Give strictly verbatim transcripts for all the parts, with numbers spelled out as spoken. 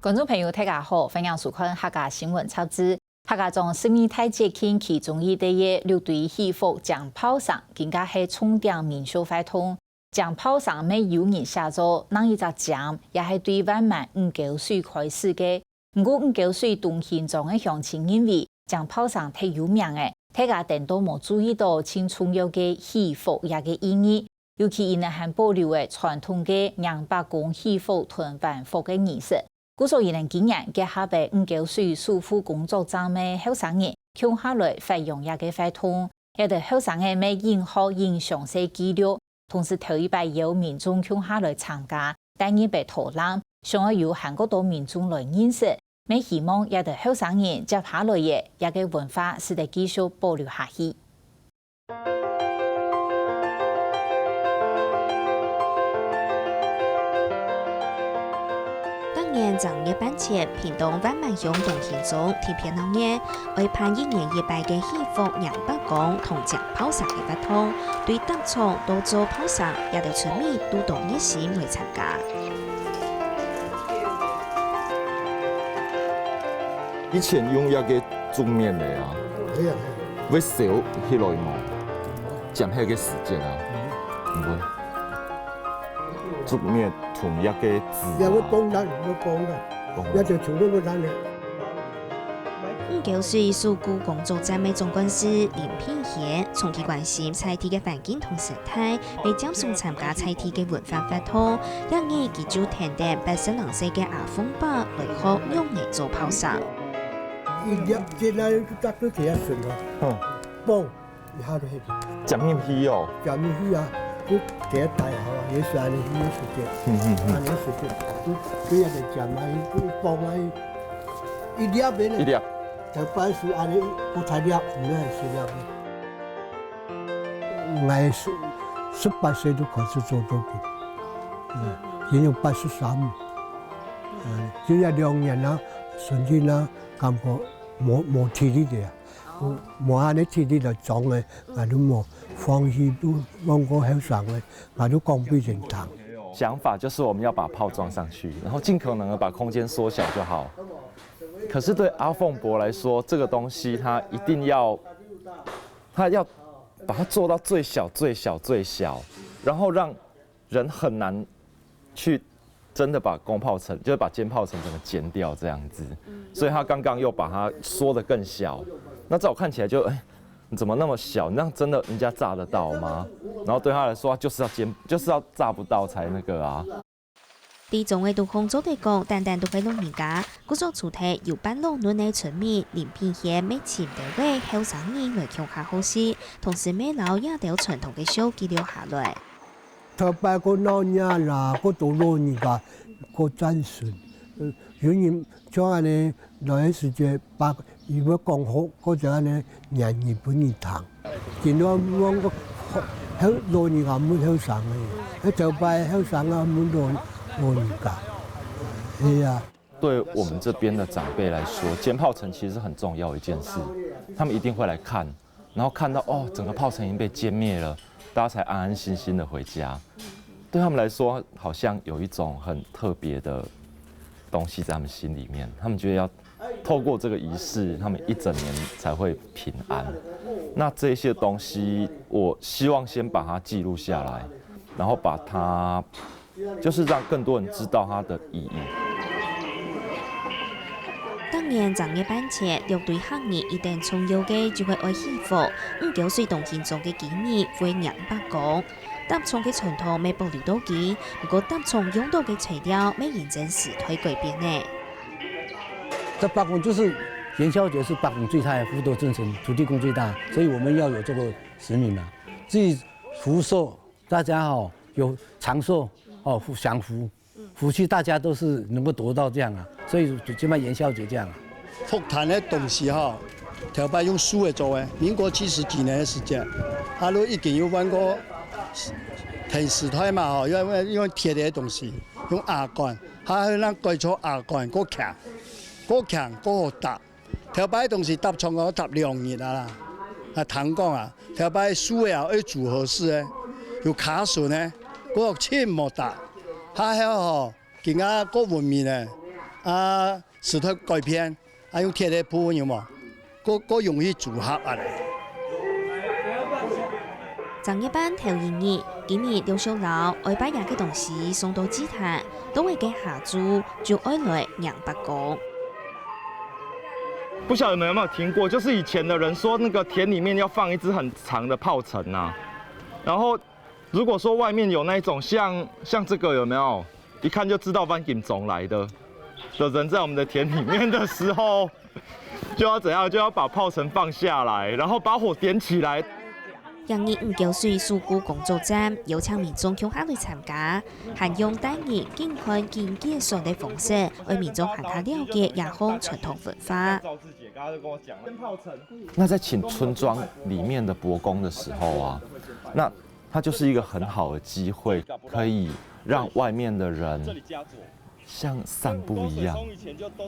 觀眾朋友，大家好，歡迎收看客家新聞雜誌。客家庄十二大節慶其中一個个六堆戲服殲炮城，今个係重點民俗活動。殲炮城乜有人寫做，另一隻殲，也係對萬巒五溝水開始个。毋過五溝水東興庄个鄉親認為，殲炮城忒有名了，大家顛倒無注意到盡重要个戲服這個意義。 尤其佢等還保留了傳統个迎伯公戲服同還服个儀式。故所佢等今年結合了五溝水守護工作站个後生人，共下來發揚這個活動。這兜後生人乜影好影詳細記錄，同時頭一擺邀民眾共下來參加，帶入了導覽，想愛有還過多民眾來認識，乜希望這兜後生人接下來个這個文化使得繼續保留下去。 逐年正月半節，屏東萬巒鄉東興庄特別鬧熱，會辦一年一擺个戲服迎伯公同殲炮城个活動，對搭場到做炮城，這兜村民都當熱心來參加。以前用這個竹篾个啊，會燒起來無？ 殲係个時節啊，毋會。竹篾同這個紙啊。也會崩爛，會崩爛，崩爛。也就全部會爛了。五溝水守護工作站个總幹事林品賢長期關心在地个環境同生態，會常常參加在地个文化活動。這日佢就跈等八十零歲个阿鳳伯來學仰仔做炮城。一粒進來，就打到這樣順啊。嗯。嘣！ 一下就起去。殲入去哦。殲入去啊，就給它戴好啊，也是恁樣，也是這樣，嗯嗯嗯。恁樣是這樣，就，就要得殲啊，一，一幫啊，一，一粒的呢。一粒。頭擺係恁樣，不太粒，毋係細粒的。𠊎十，十八歲就開始做到今，嗯，今年八十三，嗯，就這兩年啊，身體啊，感覺無，無體力了啊。 無恁樣體力來裝个，𠊎都無放棄，都望過後生个，𠊎都講畀人聽。想法就是我們要把炮裝上去，然後盡可能的把空間縮小就好。可是對阿鳳伯來說，這個東西他一定要，他要把它做到最小、最小、最小，然後讓人很難去真的把弓炮層，就是把肩炮層整個肩掉這樣子。所以他剛剛又把它縮得更小。那在我看起來就，哎，你怎麼那麼小？你這樣真的人家炸得到嗎？然後對他來說，他就是要肩，就是要炸不到才那個啊。在庄仔肚項做得講，單單都係老人家，故所除忒有半老嫩个村民，林品賢乜尋兜仔後生人來共下學習，同時乜摎這兜傳統个show記錄下來。 頭擺過鬧熱啦，過多老人家，過戰爭。呃，有人像恁樣來个時節，把，佢會講好，過就恁樣念日本人聽。今晡日講過，後，老人家問後生个，該頭擺後生啊問老，老人家。係啊。 對我們這邊的長輩來說，肩炮層其實是很重要的一件事，他們一定會來看，然後看到，哦，整個炮層已經被殲滅了，大家才安安心心的回家。對他們來說，好像有一種很特別的東西在他們心裡面，他們覺得要透過這個儀式，他們一整年才會平安。那這些東西，我希望先把它記錄下來，然後把它 就是讓更多人知道它的意義。逐年正月半節，六堆客人一等重要个就係愛戲服，五溝水當興中个雞肉會迎伯公。搭場个傳統乜保留到今，毋過搭場用到个材料乜因應時代改變呢。這伯公就是元宵節是伯公最大的福德正神，土地公最大，所以我們要有這個使命啊。至於福壽， 大家哦，有長壽哦，福，享福，福氣大家都是能夠得到這樣啊，所以就這擺元宵節這樣啊。福壇个東西吼，頭擺用樹仔做个，民國七十幾年个時節，啊，都已經有換過，電視台嘛吼，用，用鐵个東西，用瓦罐，還有人改做瓦罐，過輕，過輕，過好搭。 頭擺東西搭場哦，搭兩日啊啦。啊，聽講啊，頭擺樹仔啊，愛組合式个，有卡榫个，過盡無搭。還好吼，今下過文明个，啊，時代改變，啊，用鐵个布有無？過，過容易組合啊咧。正月半頭一日，今日陸續摎愛拜爺个東西送到祭壇，當日个下晝就愛來迎伯公。不曉得你們有沒有聽過，就是以前的人說那個田裡面要放一支很長的炮藤啊，然後如果說外面有那一種像，像這個有沒有？一看就知道萬金冢來的的人在我們的田裡面的時候，就要怎樣？就要把炮藤放下來，然後把火點起來。今日五溝水事故工作站邀請民眾共下來參加，還用帶人近看緊結船个方式，愛民眾還較了解這項傳統文化。那在請村莊裡面的伯公的時候啊，那它就是一個很好的機會，可以讓外面的人像散步一樣，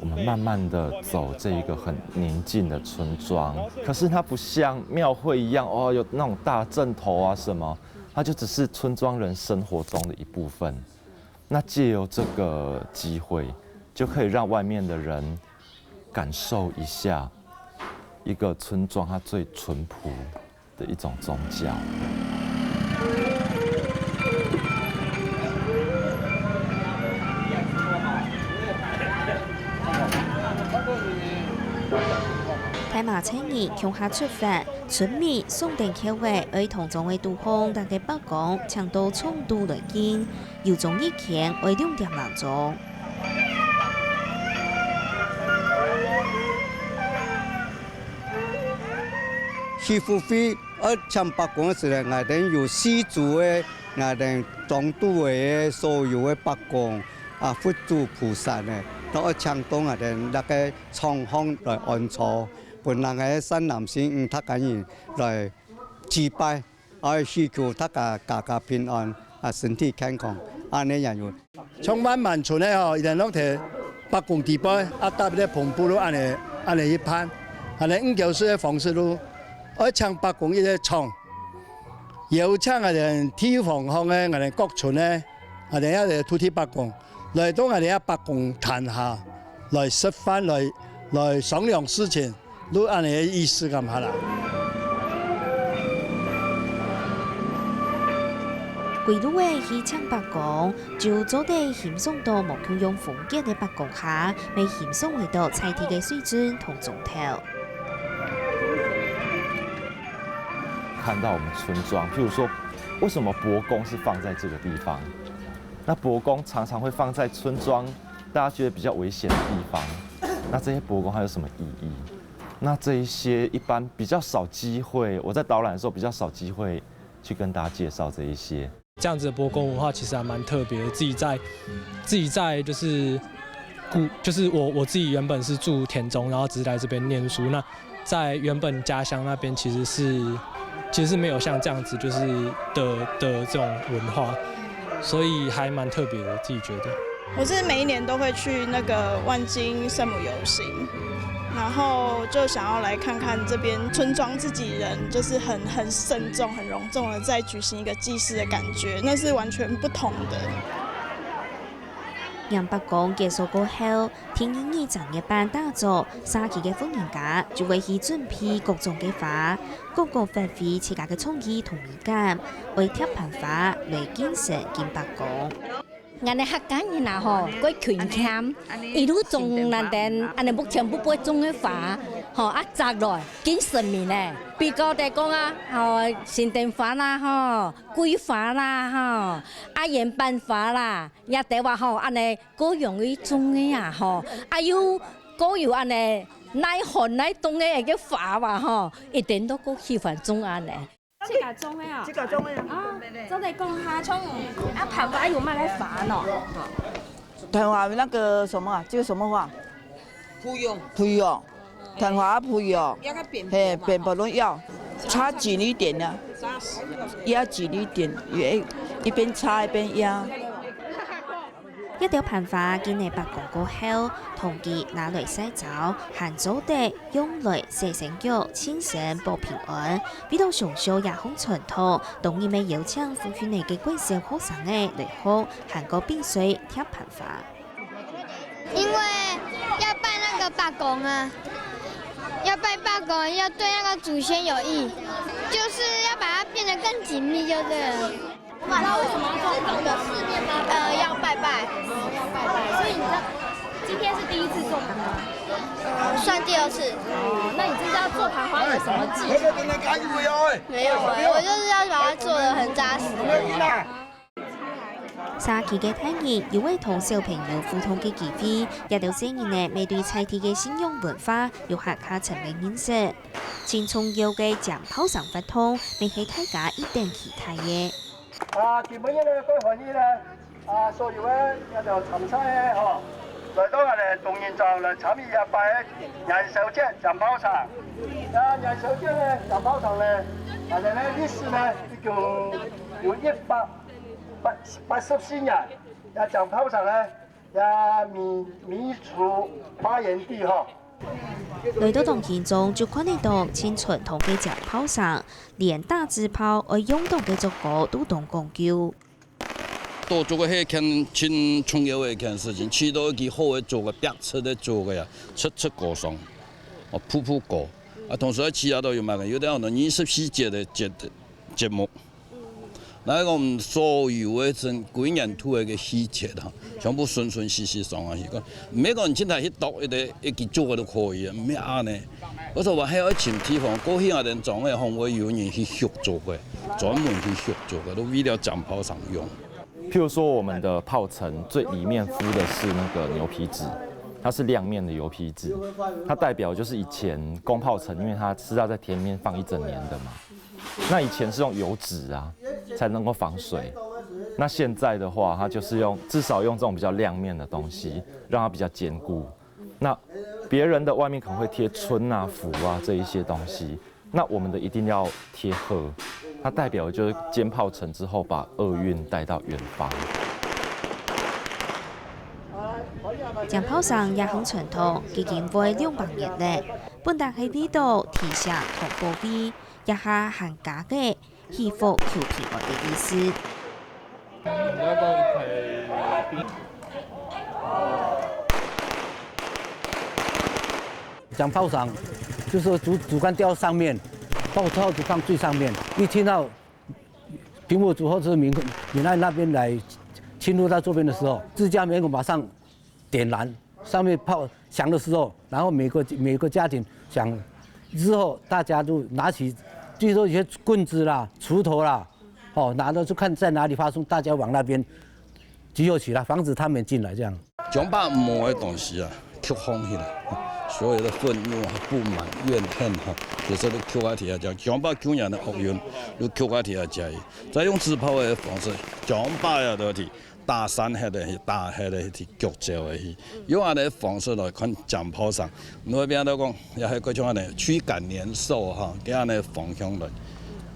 我們慢慢的走這一個很寧靜的村莊。可是它不像廟會一樣，哦，有那種大陣頭啊什麼，它就只是村莊人生活中的一部分。那藉由這個機會，就可以讓外面的人感受一下一個村莊它最淳樸的一種宗教。大馬青年共下出發，村民送等轎仔，愛同莊仔肚項搭个伯公請到場肚來敬，遊莊一圈愛兩點零鐘。 師傅會愛請伯公个時節，𠊎兜有四組个，𠊎兜莊肚个所有个伯公啊、佛祖、菩薩呢，都愛請到𠊎兜這个場項來安坐，分𠊎兜善男信女大家人來祭拜，愛祈求大家家家平安啊，身體健康，恁呢也有。 像萬巒村个吼，佢兜攏在伯公底背，啊搭一个篷布咯，恁呢恁呢去辦，恁呢五溝水个方式咯，愛請伯公一个場，邀請𠊎兜地方項个𠊎兜各村个，𠊎兜這个土地伯公，來到𠊎兜這伯公壇下，來食飯，來來商量事情。 就恁呢个意思敢下啦。歸路仔去請伯公，就做得欣賞到無共樣風格个伯公下，乜欣賞會到在地个水準同鐘頭。看到我們村莊，譬如說，為什麼伯公是放在這個地方？那伯公常常會放在村莊，大家覺得比較危險的地方。那這些伯公它有什麼意義？ 那這一些一般比較少機會，我在導覽的時候比較少機會去跟大家介紹這一些。這樣子的伯公文化其實還蠻特別的，自己在自己在就是古就是我我自己原本是住田中，然後只是來這邊念書。那在原本家鄉那邊其實是其實是沒有像這樣子就是的的這種文化，所以還蠻特別的，自己覺得。 我是每一年都會去那個萬金聖母遊行，然後就想要來看看這邊村莊自己人就是很很慎重、很隆重的在舉行一個祭祀的感覺，那是完全不同的。迎伯公結束過後，第二日正月半打早，社區个婦人家就會去準備各種个花，各各發揮自家个創意同美感，愛貼盤花來敬神敬伯公。 𠊎兜客家人啊吼，過勤儉，一路種𠊎兜恁呢目前不會種个花，吼啊摘來敬神明呢。比較來講啊，吼，神燈花啦吼，桂花啦吼，啊圓瓣花啦，也得話吼，恁呢各樣去種个啊吼，啊又各有恁呢耐寒耐凍个个花啊吼，一定都過喜歡種恁呢。 自家種个啊？自家種个。啊，做得講下，像啊，盤花有麼个花喏？盤花那個什麼啊？這個什麼花？芙蓉。芙蓉，盤花芙蓉。要个扁嘿，嘛扁薄都要，插緊一點呢，壓緊一點，也一邊插一邊壓。 這兜盤花敬了伯公過後，同佢拿來曬燥，還做得用來洗身腳、慶生、保平安。為著想像這項傳統，當日乜邀請附近个國小學生仔來學，還過比賽貼盤花。因為要罢工啊，要拜罢工，要对那个祖先有益，就是要把它变得更紧密就对了。你知道为什么要做这个？呃，要拜拜。所以你知道今天是第一次做盘吗？呃，算第二次。哦，那你知道做盘花有什么技巧？没有欸，我就是要把它做得很扎实。 社區个大人有會同小朋友互動个機會，這兜細人仔乜對在地个信仰文化有較加深个認識。盡重要个尖炮聲活動，乜係大家一等期待个。啊，今晡日呢，各位歡迎呢，啊，所有个這兜參賽个吼，來到𠊎兜東仁庄來參與這擺个元宵節尖炮聲。啊，元宵節呢，尖炮聲呢，𠊎兜呢歷史呢，已經有一百 八，八十四年，這尖炮聲呢，這民，民俗發源地吼。來到東仁庄就看得到盡傳統个尖炮聲，連打紙炮愛用到个竹篙都當講究。打竹个係一件盡重要个一件事情，取到一支好个竹个，壁直个竹个啊，直直高尚，哦，步步高。啊，同時愛取啊到有麼个，有兜可能二十四節个節，節目。 來講所有个整歸年度个个時節啊，全部順順序序上啊去。講，毋係講你今日去剁一个一支竹个都可以啊，毋係恁呢。我說話還愛尋地方，過去啊，連庄个方位有人去畜竹个，專門去畜竹个，都為了尖炮聲用。譬如說，我們的炮層最裡面敷的是那個牛皮紙，它是亮面的牛皮紙，它代表就是以前公炮層，因為它是要在田裡面放一整年的嘛。 那以前是用油紙啊，才能夠防水。那現在的話，它就是用，至少用這種比較亮面的東西，讓它比較堅固。那別人的外面可能會貼春啊、福啊這一些東西，那我們的一定要貼鶴，它代表的就是尖炮層之後把厄運帶到遠方。尖炮聲這項傳統已經會兩百年了，本來係為著提醒同保衛， 這下還加个祈福求平安个意思。尖炮聲，就是竹，竹竿吊上面，炮，炮竹放最上面，一聽到平埔族或者是閩，閩南那邊來侵入到這邊的時候，自家門口馬上 點燃，上面炮響的時候，然後每個，每個家庭響之後，大家都拿起，據說一些棍子啦、鋤頭啦，哦，拿著就看在哪裡發生，大家往那邊集合起來，防止他們進來這樣。將把無个東西啊，掬放起來，所有的憤怒啊、不滿、怨恨哈，其實都掬啊底下去，將把舊年个奧運都掬啊底下去，再用紙炮个方式，將把呀都去 打散忒个去，打忒个去，逐走个去，用恁呢方式來看尖炮聲。你會變到講，也係各種恁呢驅趕年獸哈，這恁呢方向來，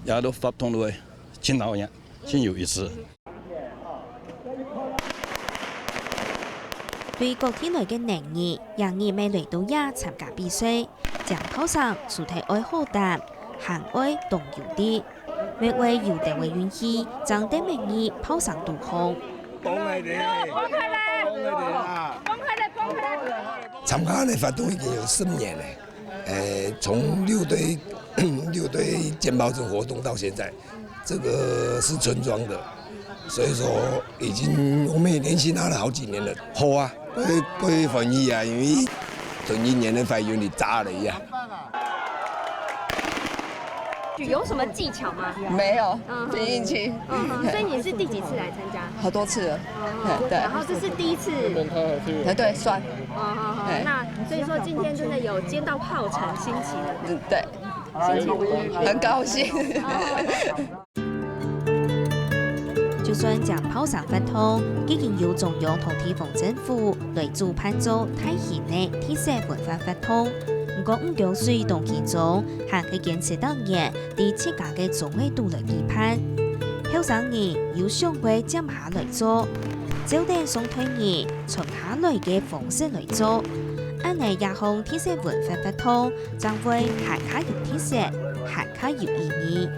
也都活動落去，真好玩，真有意思。對各地來个人，也人乜來到這參加比賽，尖炮聲除忒愛好擔，還愛當有力。 乜會有兜个運氣，正得每日炮聲都響。放開來！放開來！放開來！放開來！參加恁呢活動已經有十年了，呃，從六堆，六堆尖炮竹活動到現在，這個是村莊的，所以說已經我們也連續拿了好幾年了。好啊，會，會歡喜啊，因為從一年的懷孕裡炸了一樣。 有什麼技巧嗎？沒有，嗯，憑運氣。嗯，所以你是第幾次來參加？好多次了。嗯，對。然後這是第一次。哎，對，算。嗯，嗯，嗯，哎。那所以說今天真的有尖到炮聲，新奇的。嗯，對。心情如何？很高興。就算尖炮聲活動，已經有中央同地方政府來主辦做大型个特色文化活動，毋過五溝水當輕鬆， 還係堅持當年，在自家个庄仔肚來舉辦。後生人有想過接下來做，照等上代人傳下來个方式來做，恁呢這項特色文化活動，正會還較有特色，還較有意義。